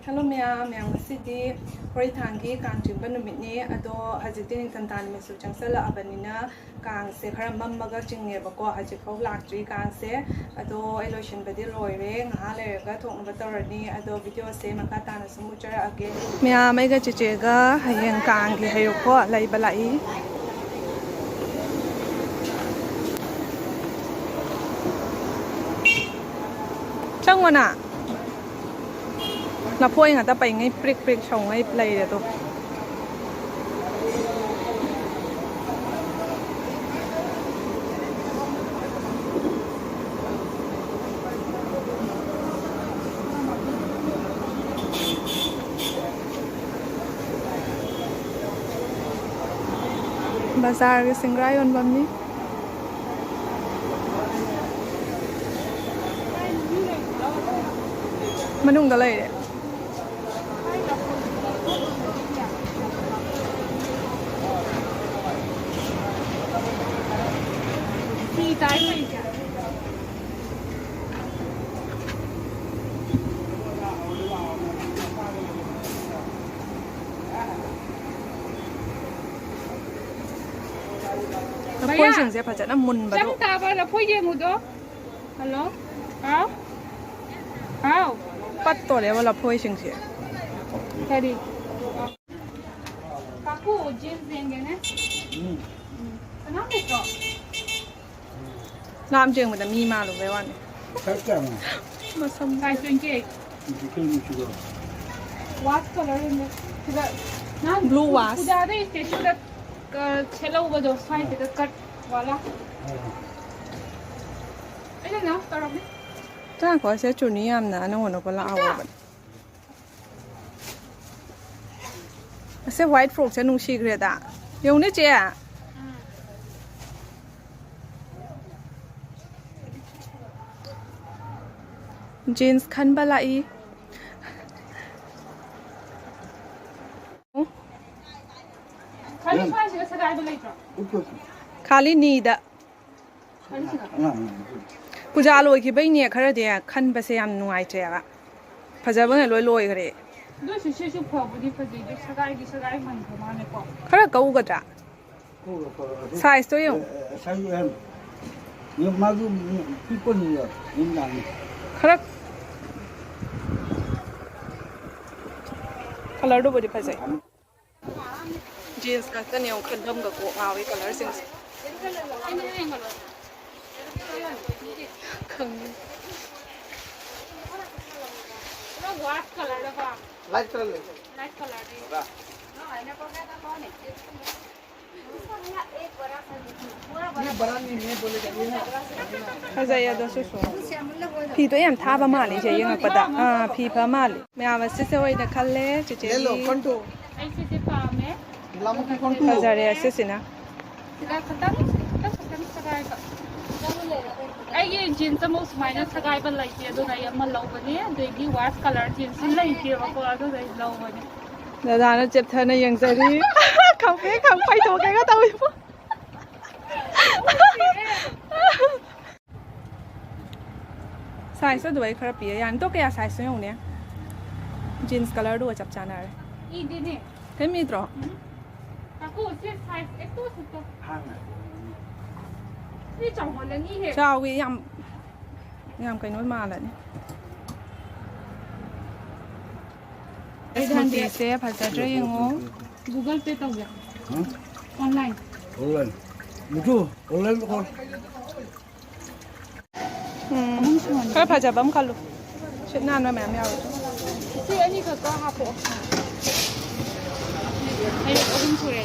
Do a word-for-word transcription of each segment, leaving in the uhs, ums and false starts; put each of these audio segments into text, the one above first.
Hello ꯃꯌꯥꯝ, ꯃꯌꯥꯝ ꯉꯁꯤꯗꯤ ꯍꯣꯔꯩꯊꯥꯡꯒꯤ ꯀꯥꯡ ꯆꯤꯡꯕ ꯅꯨꯃꯤꯠꯅꯤ꯫ ꯑꯗꯣ ꯍꯧꯖꯤꯛꯇꯤ ꯅꯤꯡꯊꯝꯊꯥ ꯅꯨꯃꯤꯠꯁꯨ ꯆꯪꯁꯜꯂꯛꯑꯕꯅꯤꯅ ꯀꯥꯡꯁꯦ ꯈꯔ ꯃꯝꯃꯒ ꯆꯤꯡꯉꯦꯕꯀꯣ꯫ ꯍꯧꯖꯤꯛꯐꯥꯎ ꯂꯥꯛꯇ꯭ꯔꯤ ꯀꯥꯡꯁꯦ꯫ ꯑꯗꯣ ꯑꯩ ꯂꯣꯏꯁꯤꯟꯕꯗꯤ ꯂꯣꯏꯔꯦ, ꯉꯥꯏꯍꯥꯛ ꯂꯩꯔꯒ ꯊꯣꯛꯅꯕ ꯇꯧꯔꯅꯤ꯫ ꯑꯗꯣ ꯚꯤꯗꯤꯑꯣꯁꯦ ꯃꯈꯥ ꯇꯥꯅ ꯁꯨꯝ ꯎꯠꯆꯔꯛꯑꯒꯦ꯫ ꯃꯌꯥꯝ, ꯑꯩꯒ ꯆꯦꯆꯦꯒ ꯍꯌꯦꯡ ꯀꯥꯡꯒꯤ ꯍꯩꯔꯨꯛꯀꯣ ꯂꯩꯕ ꯂꯥꯛꯏ꯫ ꯆꯪꯉꯣꯅ꯫ ꯂꯐꯣꯏ ꯉꯥꯛꯇ ꯄꯩꯉꯩ ꯄ꯭ꯔꯤꯛ ꯄ꯭ꯔꯤꯛ ꯁꯧꯉꯩ ꯂꯩꯔꯦ ꯑꯗꯣ꯫ ꯕꯖꯥꯔꯒꯤ ꯁꯤꯡꯒ꯭ꯔꯥ ꯌꯣꯟꯐꯝꯅꯤ꯫ ꯃꯅꯨꯡꯗ ꯂꯩꯔꯦ꯫ ꯂꯐꯣꯏꯁꯤꯡꯁꯦ ꯐꯖꯅ ꯃꯨꯟꯕꯗꯣ꯫ ꯆꯪ ꯇꯥꯕ ꯂꯐꯣꯏ ꯌꯦꯡꯉꯨꯗꯣ꯫ ꯍꯜꯂꯣ꯫ ꯍꯥꯎ꯫ ꯍꯥꯎ꯫ ꯄꯠꯇꯣꯔꯦꯕ ꯂꯐꯣꯏꯁꯤꯡꯁꯦ꯫ ꯀꯔꯤ? ꯀꯥꯀꯨ, ꯖꯤꯟꯁ ꯌꯦꯡꯒꯦꯅꯦ꯫ ꯎꯝ꯫ ꯀꯅꯥꯝ ꯂꯩꯇ꯭ꯔꯣ? ꯂꯥꯝ ꯆꯦꯟꯕꯗ ꯃꯤ ꯃꯥꯜꯂꯨꯕꯩ ꯋꯥꯅꯤ꯫ ꯁꯥꯏꯖ ꯀꯌꯥꯅꯣ? ꯃꯁꯝ꯫ Size twenty eight꯫ ꯏꯟꯗꯤꯀꯦꯜ ꯃꯆꯨꯗꯣ꯫ Wash colour ꯌꯦꯡꯒꯦ꯫ ꯁꯤꯗ ꯅꯍꯥꯟ Blue wash꯫ ꯄꯨꯖꯥꯗ ꯏꯁꯇꯦꯆꯨꯗ, ꯑ, ꯁꯦꯠꯍꯧꯕꯗꯣ, ꯁ꯭ꯋꯥꯏꯁꯤꯗ ꯀꯠ ꯋꯥꯂꯥ꯫ ꯑꯥ꯫ ꯑꯩꯅ ꯅꯪ ꯇꯧꯔꯝꯃꯤ꯫ ꯆꯥꯈꯣ, ꯁꯦ ꯆꯨꯅꯤ ꯌꯥꯝꯅ ꯑꯅꯧ ꯑꯅꯧꯕ ꯂꯥꯛꯍꯧꯔꯕꯅꯤ꯫ ꯑꯁꯦ white frockꯁꯦ ꯅꯨꯡꯁꯤꯈ꯭ꯔꯦꯗ꯫ ꯌꯦꯡꯉꯨꯅꯦ ꯆꯦ꯫ Jeans ꯈꯟꯕ ꯂꯥꯛꯏ꯫ ꯈꯥꯂꯤ ꯁ꯭ꯋꯥꯏꯁꯤꯗ ꯁꯦꯒꯥꯏꯕ ꯂꯩꯇ꯭ꯔꯣ? ꯈꯥꯂꯤ ꯅꯤꯗ꯫ ꯄꯨꯖꯥ ꯂꯣꯏꯈꯤꯕꯩꯅꯦ ꯈꯔꯗꯤ ꯈꯟꯕꯁꯦ ꯌꯥꯝ ꯅꯨꯡꯉꯥꯏꯇ꯭ꯔꯦꯕ꯫ ꯐꯖꯕꯅ ꯂꯣꯏ ꯂꯣꯏꯈ꯭ꯔꯦ꯫ ꯑꯗꯨ ꯑꯣꯏꯁꯨ ꯁꯤꯁꯨ ꯐꯕꯨꯗꯤ ꯐꯖꯩ, ꯑꯗꯨ ꯁꯒꯥꯏꯗꯤ ꯁꯒꯥꯏ ꯃꯟꯕ ꯃꯥꯅꯦꯀꯣ꯫ ꯈꯔ ꯀꯛꯎꯒꯗ꯭ꯔꯥ? ꯁꯥꯏꯖꯇꯣ ꯌꯦꯡꯉꯨ꯫ ꯃꯥꯒꯤ ꯄꯤꯛꯄꯅꯤꯅ ꯌꯥꯝ ꯌꯥꯝꯃꯤ꯫ ꯈꯔ ꯀꯂꯔꯗꯨꯕꯨꯗꯤ ꯐꯖꯩ꯫ ꯖꯤꯟꯁ ꯉꯥꯛꯇꯅꯦ, ꯑꯃꯨꯛ ꯈꯟꯐꯝꯒ ꯀꯣꯛ ꯉꯥꯎꯋꯤ ꯀꯂꯔꯁꯤꯡꯁꯦ꯫ ꯈꯪꯉꯦ꯫ Light color ले। ꯐꯖꯩ ꯑꯗꯣ ꯁꯤꯁꯨ꯫ ꯐꯤꯗꯣ ꯌꯥꯝ ꯊꯥꯕ ꯃꯥꯜꯂꯦ ꯏꯆꯦ ꯌꯦꯡꯉꯛꯄꯗ꯫ ꯑꯥ, ꯐꯤ ꯐ ꯃꯥꯜꯂꯦ꯫ ꯃꯌꯥꯝ ꯑꯁꯤꯁꯦ ꯑꯣꯏꯅ ꯈꯜꯂꯦ ꯆꯤꯆꯦꯒꯤ꯫ ꯑꯩ ꯁꯤꯁꯦ ꯄꯥꯝꯃꯦ꯫ ꯐꯖꯔꯦ ꯑꯁꯤꯁꯤꯅ꯫ ꯁꯤꯗ ꯈꯇꯪ, ꯈꯇꯪ, ꯈꯇꯪ ꯁꯒꯥꯏꯕ꯫ ꯑꯩꯒꯤ ꯖꯤꯟꯁ ꯑꯃ ꯁꯨꯃꯥꯏꯅ ꯁꯒꯥꯏꯕ ꯂꯩꯇꯦ, ꯑꯗꯨꯅ ꯑꯩ ꯑꯃ ꯂꯧꯕꯅꯦ꯫ ꯑꯗꯒꯤ ꯋꯥꯁ ꯀꯂꯔ ꯖꯤꯟꯁꯁꯨ ꯂꯩꯇꯦꯕꯀꯣ, ꯑꯗꯨꯅ ꯑꯩ ꯂꯧꯕꯅꯦ꯫ ꯗꯗꯥꯅ ꯆꯦꯞꯊꯅ ꯌꯦꯡꯖꯔꯤ꯫ ꯈꯪꯄ꯭ꯔꯦꯛ ꯈꯪ ꯄꯩꯊꯣꯛꯀꯦꯒ ꯇꯧꯏꯕꯣ꯫ ꯁꯥꯏꯖꯇꯣ ꯑꯗꯨ ꯑꯩ ꯈꯔ ꯄꯤꯔꯦ ꯌꯥꯅꯤ꯫ ꯇꯣ ꯀꯌꯥ ꯁꯥꯏꯖꯅꯣ ꯌꯦꯡꯉꯨꯅꯦ꯫ ꯖꯤꯟꯁ ꯀꯂꯔꯗꯨꯒ ꯆꯞ ꯆꯥꯟꯅꯔꯦ꯫ ꯏꯗꯤꯅꯦ꯫ ꯀꯩꯝ ꯏꯗ꯭ꯔꯣ? ꯀꯥꯀꯨ, ꯁꯤ ꯁꯥꯏꯖ ꯑꯦꯛꯇꯣ ꯁꯨꯠꯇꯣ꯫ ꯁꯤ ꯆꯥꯎꯃꯜꯂꯅꯤꯍꯦ꯫ ꯆꯥꯎꯋꯤ, ꯌꯥꯝ, ꯌꯥꯝ ꯀꯩꯅꯣ ꯃꯥꯜꯂꯅꯤ꯫ ꯑꯩ ꯍꯟꯗꯦ꯫ ꯁꯦ ꯐꯖꯗ꯭ꯔꯥ ꯌꯦꯡꯉꯣ꯫ Google Pay ꯇꯧꯒꯦ꯫ ꯍꯥ? Online꯫ Online꯫ ꯃꯨꯊꯨ, online ꯇꯧ꯫ ꯎꯝ, ꯑꯍꯨꯝ ꯁꯨꯍꯟꯒꯦ꯫ ꯈꯔ ꯐꯖꯕ ꯑꯃ ꯈꯜꯂꯨ꯫ ꯁꯤꯠ ꯅꯥꯟꯕ ꯃꯌꯥꯝ ꯌꯥꯎꯋꯦ꯫ ꯁꯤ ꯑꯅꯤꯈꯛꯀ ꯍꯥꯞꯄꯛꯑꯣ꯫ ꯍꯩꯔꯨꯛ ꯑꯍꯨꯝ ꯁꯨꯔꯦ꯫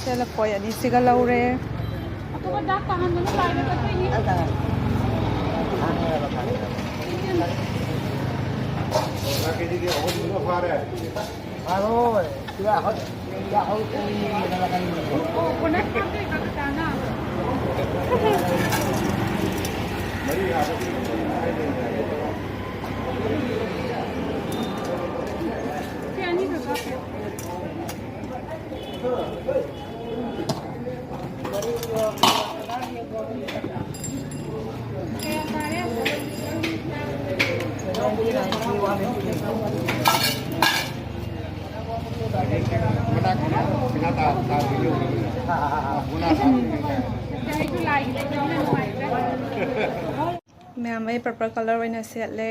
ꯁꯦ ꯂꯐꯣꯏ ꯑꯅꯤꯁꯤꯒ ꯂꯧꯔꯦ꯫ ꯑꯇꯣꯞꯄ ꯗꯥꯛ ꯇꯥꯍꯟꯒꯅꯨ, ꯂꯥꯏꯅ ꯀꯠꯇꯣꯏꯅꯤ꯫ ꯐꯥꯔꯣꯏ꯫ ꯁꯤꯗ ꯍꯧ-, ꯁꯤꯗ ꯍꯧ-, ꯑꯣ, ꯀꯣꯟꯅ ꯍꯥꯞꯇꯣꯏꯕ ꯀꯀꯥꯅ꯫ ꯁꯤ ꯑꯅꯤꯈꯛ ꯍꯥꯞꯄꯤꯌꯣ꯫ ꯀꯌꯥ ꯇꯥꯔꯦ? ꯃꯌꯥꯝ ꯑꯩ purple colour ꯑꯣꯏꯅ ꯁꯦꯠꯂꯦ꯫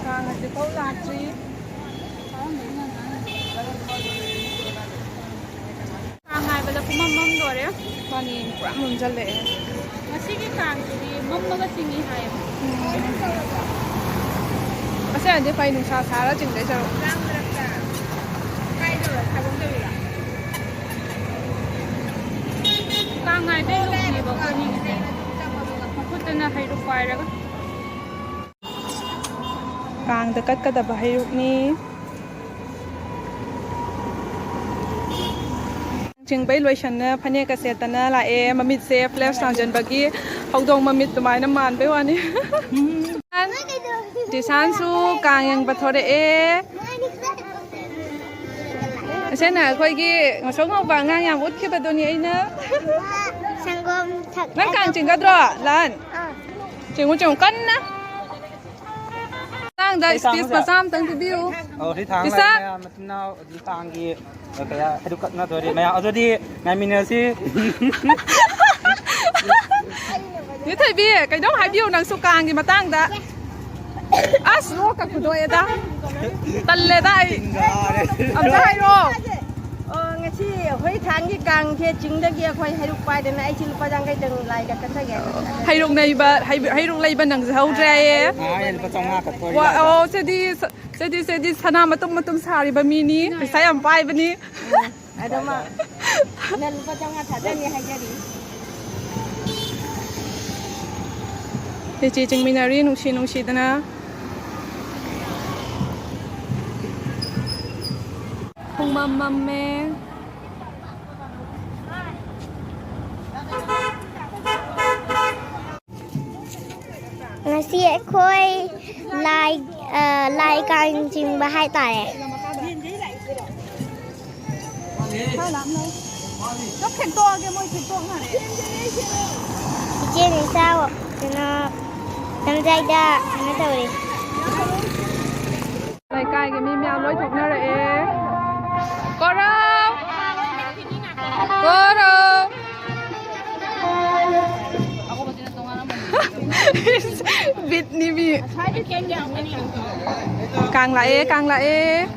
ꯀꯥꯡ ꯍꯧꯖꯤꯛꯐꯥꯎ ꯂꯥꯛꯇ꯭ꯔꯤ꯫ ꯀꯥꯡ ꯉꯥꯏꯕꯗ ꯄꯨꯃꯝ ꯃꯝꯗꯣꯔꯦ꯫ ꯃꯥꯅꯤ, ꯄꯨꯔꯥ ꯃꯝꯁꯤꯜꯂꯛꯑꯦ꯫ ꯉꯁꯤꯒꯤ ꯀꯥꯡꯁꯤꯗꯤ ꯃꯝꯃꯒ ꯆꯤꯡꯏ ꯍꯥꯏꯌꯦ꯫ ꯎꯝ꯫ ꯑꯁꯦꯡꯕꯗꯤ ꯐꯩ, ꯅꯨꯡꯁꯥ ꯁꯥꯔ ꯆꯤꯡꯗꯣꯏ ꯁꯔꯨꯛ꯫ ꯀꯥꯡ ꯉꯥꯏꯕꯩ ꯂꯨꯞꯅꯦꯕ ꯑꯩꯈꯣꯏꯅꯤꯒꯤꯁꯦ꯫ ꯃꯈꯨꯠꯇꯅ ꯍꯩꯔꯨꯛ ꯄꯥꯏꯔꯒ꯫ ꯀꯥꯡꯗ ꯀꯠꯀꯗꯕ ꯍꯩꯔꯨꯛꯅꯤ꯫ ꯆꯤꯡꯕꯩ ꯂꯣꯏꯁꯟꯅ ꯐꯅꯦꯛꯀ ꯁꯦꯠꯇꯅ ꯂꯥꯛꯑꯦ꯫ ꯃꯃꯤꯠꯁꯦ flash ꯊꯥꯟꯖꯟꯕꯒꯤ ꯍꯧꯗꯣꯡ ꯃꯃꯤꯠ ꯑꯗꯨꯃꯥꯏꯅ ꯃꯥꯟꯕꯩ ꯋꯥꯅꯤ꯫ ꯖꯤꯁꯥꯟꯁꯨ ꯀꯥꯡ ꯌꯦꯡꯕ ꯊꯣꯔꯛꯑꯦ꯫ ꯑꯁꯦꯡꯅ ꯑꯩꯈꯣꯏꯒꯤ ꯉꯁꯣꯛ ꯉꯧꯕ ꯑꯉꯥꯡ ꯌꯥꯝ ꯎꯠꯈꯤꯕꯗꯨꯅꯤ ꯑꯩꯅ꯫ ꯁꯪꯒꯣꯝ ꯊꯛ- ꯅꯪ ꯀꯥꯡ ꯆꯤꯡꯒꯗ꯭ꯔꯣ, ꯂꯥꯟ? ꯑꯥ꯫ ꯆꯤꯡꯉꯨ, ꯆꯤꯡꯉꯨ ꯀꯟꯅ꯫ ꯃꯇꯥꯡꯗ ꯁꯤ speech ꯊꯥꯡꯁꯦ꯫ ꯃꯆꯥ ꯑꯝꯇꯪ ꯄꯤꯕꯤꯌꯨ꯫ ꯑꯧ, ꯁꯤ ꯊꯥꯡ ꯏꯁꯥ꯫ ꯂꯩ ꯃꯌꯥꯝ ꯃꯆꯤꯟ ꯃꯅꯥꯎ ꯑꯗꯨ ꯀꯥꯡꯒꯤ ꯀꯌꯥ ꯍꯩꯔꯨꯛ ꯀꯠꯅꯗꯣꯔꯤ ꯃꯌꯥꯝ꯫ ꯑꯗꯨꯗꯤ ꯉꯥꯏꯃꯤꯟꯅꯁꯤ꯫ ꯅꯦꯊꯣꯏꯕꯤ, ꯀꯩꯅꯣꯝ ꯍꯥꯏꯕꯤꯌꯨ ꯅꯪꯁꯨ ꯀꯥꯡꯒꯤ ꯃꯇꯥꯡꯗ꯫ ꯑꯁ, ꯂꯣꯛꯀ ꯈꯨꯗꯣꯛꯑꯦꯗ꯫ ꯇꯜꯂꯦꯗ ꯑꯩ꯫ ꯑꯝꯇ ꯍꯥꯏꯔꯣ꯫ ꯑꯣ, ꯉꯁꯤ ꯑꯩꯈꯣꯏ ꯊꯥꯡꯒꯤ ꯀꯥꯡꯁꯦ ꯆꯤꯡꯗꯒꯤ ꯑꯩꯈꯣꯏ ꯍꯩꯔꯨꯛ ꯄꯥꯏꯗꯅ ꯑꯩꯁꯦ ꯂꯨꯄꯥ ꯌꯥꯡꯈꯩꯇꯪ ꯂꯥꯏꯗ ꯀꯠꯆꯒꯦ꯫ ꯍꯩꯔꯨꯛ ꯂꯩꯕ, ꯍꯩ-, ꯍꯩꯔꯨꯛ ꯂꯩꯕ ꯅꯪꯖꯍꯧꯗ꯭ꯔꯦ꯫ ꯑꯥ, ꯑꯩ ꯂꯨꯄꯥ ꯆꯥꯝꯃꯉꯥ ꯀꯠꯊꯣꯛꯑꯒꯦ꯫ ꯋꯥ-, ꯑꯣ, ꯁꯤꯗꯤ ꯁ-, ꯁꯤꯗꯤ, ꯁꯤꯗꯤ ꯁꯅꯥ ꯃꯇꯨꯝ ꯃꯇꯨꯝ ꯁꯥꯔꯤꯕ ꯃꯤꯅꯤ, ꯄꯩꯁꯥ ꯌꯥꯝ ꯄꯥꯏꯕꯅꯤ꯫ ꯑꯗꯣ ꯃꯥ, ꯅꯪ ꯂꯨꯄꯥ ꯆꯥꯝꯃꯉꯥ ꯊꯥꯗꯅꯤ ꯍꯥꯏꯖꯔꯤ꯫ ꯂꯩꯆꯤ ꯆꯤꯡꯃꯤꯟꯅꯔꯤ ꯅꯨꯡꯁꯤ ꯅꯨꯡꯁꯤꯗꯅ꯫ ꯄꯨꯡꯃꯝ ꯃꯝꯃꯦ꯫ ꯉꯁꯤ ꯑꯩꯈꯣꯏ ꯂꯥꯏ, ꯑ, ꯂꯥꯏ ꯀꯥꯡ ꯆꯤꯡꯕ ꯍꯥꯏꯇꯥꯔꯦ꯫ ꯏꯆꯦꯅ ꯏꯆꯥ ꯀꯩꯅꯣ ꯂꯝꯖꯥꯏꯗ ꯀꯩꯅꯣ ꯇꯧꯔꯤ꯫ ꯂꯩꯀꯥꯏꯒꯤ ꯃꯤ ꯃꯌꯥꯝ ꯂꯣꯏ ꯊꯣꯛꯅꯔꯛꯑꯦ꯫ ꯀꯣꯔꯧ! ꯀꯣꯔꯧ! ꯕꯤꯠꯅꯤ ꯃꯤ꯫ ꯀꯥꯡ ꯂꯥꯛꯑꯦ, ꯀꯥꯡ ꯂꯥꯛꯑꯦ꯫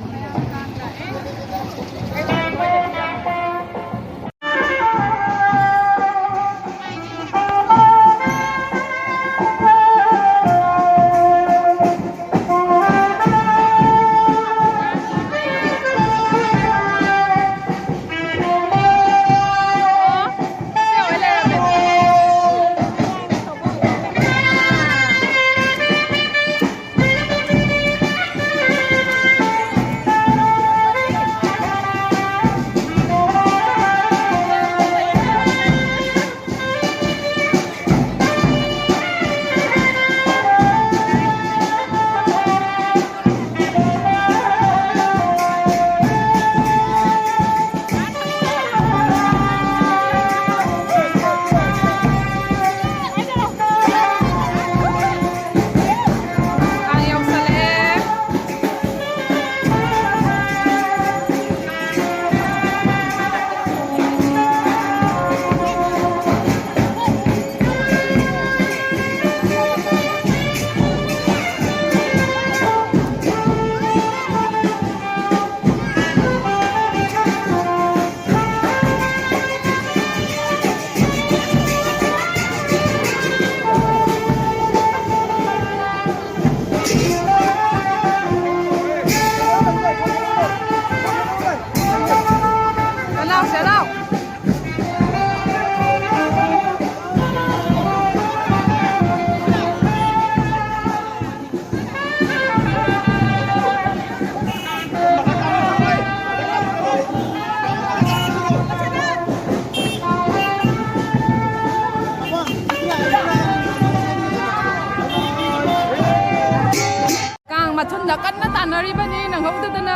ꯀꯟꯅ ꯇꯥꯟꯅꯔꯤꯕꯅꯤ ꯅꯪꯍꯧꯗꯗꯅ꯫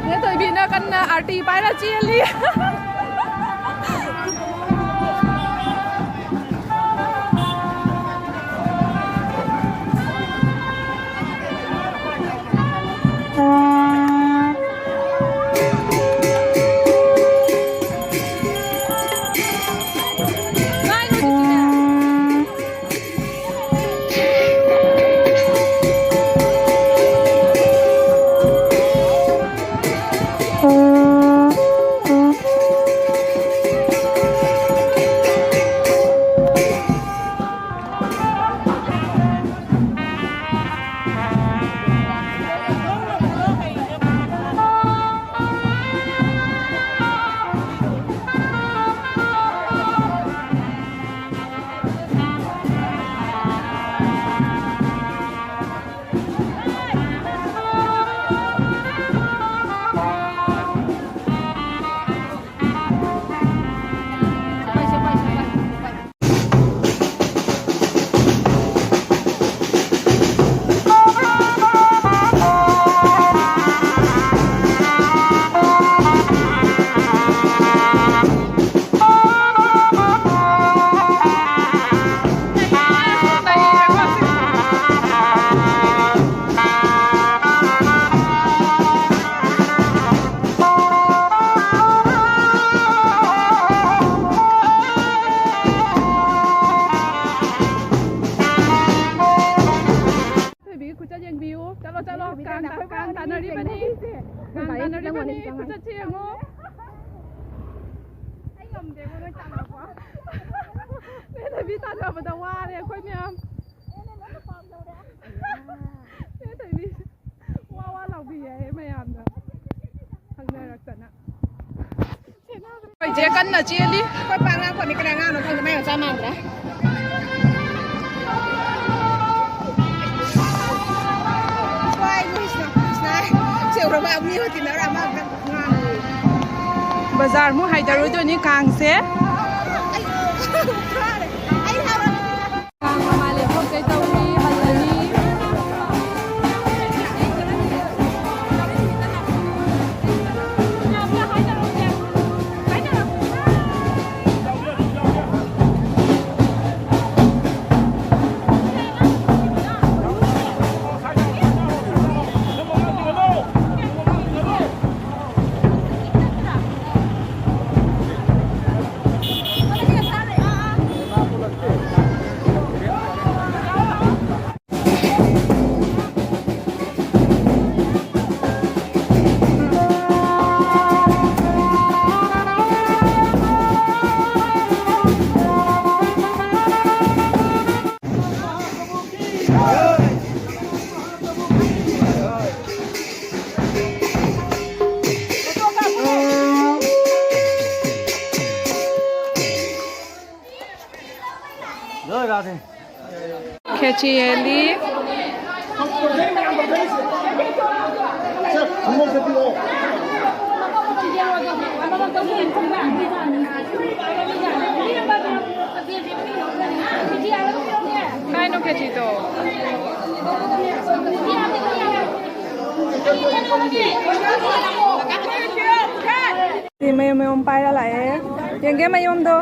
ꯅꯦ ꯊꯣꯏꯕꯤꯅ ꯀꯟꯅ ꯑꯥꯔꯇꯤ ꯄꯥꯏꯔ ꯆꯦꯜꯂꯤ꯫ ꯊꯣꯏꯕꯤꯒꯤ ꯈꯨꯆꯠ ꯌꯦꯡꯕꯤꯌꯨ꯫ ꯆꯠꯂꯣ, ꯆꯠꯂꯣ꯫ ꯀꯥꯡ ꯇꯥ-, ꯀꯥꯡ ꯇꯥꯅꯔꯤꯕꯅꯤ꯫ ꯀꯥꯡ ꯇꯥꯅꯔꯤꯕꯅꯤ꯫ ꯈꯨꯆꯠꯁꯦ ꯌꯦꯡꯉꯣ꯫ ꯑꯩ ꯉꯝꯗꯦꯕ, ꯅꯣꯏ ꯇꯥꯟꯅꯕ꯫ ꯅꯣꯏ ꯊꯣꯏꯕꯤ ꯇꯥꯟꯅꯕꯗ ꯋꯥꯔꯦ ꯑꯩꯈꯣꯏ ꯃꯌꯥꯝ꯫ ꯅꯣꯏ ꯊꯣꯏꯕꯤ ꯋꯥ ꯋꯥ ꯂꯥꯎꯕꯤꯌꯦ ꯃꯌꯥꯝꯅ ꯈꯪꯅꯔꯛꯇꯅ꯫ ꯑꯩꯈꯣꯏ ꯆꯦ ꯀꯟꯅ ꯆꯦꯜꯂꯤ꯫ ꯑꯩꯈꯣꯏ ꯄꯥ ꯉꯥꯡ ꯈꯣꯠꯅꯤ ꯀꯅꯥ ꯉꯥꯡꯅꯣ ꯈꯪꯗꯦ, ꯃꯥꯏ ꯃꯆꯥ ꯃꯥꯟꯗ꯭ꯔꯦ꯫ ꯍꯣꯏ, ꯃꯤꯁꯅ, ꯃꯤꯁꯅ ꯍꯥꯏ꯫ ꯁꯦ ꯎꯔꯕ? ꯃꯤ ꯍꯣꯏ ꯇꯤꯟꯅꯔ ꯑꯃ ꯉꯥꯡꯉꯤ꯫ ꯕꯖꯥꯔꯃꯨꯛ ꯍꯥꯏꯗꯔꯣꯏꯗꯣꯏꯅꯤ ꯀꯥꯡꯁꯦ꯫ ꯑꯩ, ꯐꯥꯔꯦ꯫ ꯑꯩ ꯍꯥꯏꯕ꯫ ꯀꯥꯡ ꯃꯃꯥ ꯂꯦꯞꯐꯝ ꯈꯦꯆꯤ ꯌꯦꯜꯂꯤ꯫ ꯀꯥꯏꯅꯣ ꯈꯦꯆꯤꯗꯣ? ꯁꯤ ꯃꯌꯨꯝ ꯃꯌꯨꯝ ꯄꯥꯏꯔ ꯂꯥꯛꯑꯦ꯫ ꯌꯦꯡꯒꯦ ꯃꯌꯨꯝꯗꯣ꯫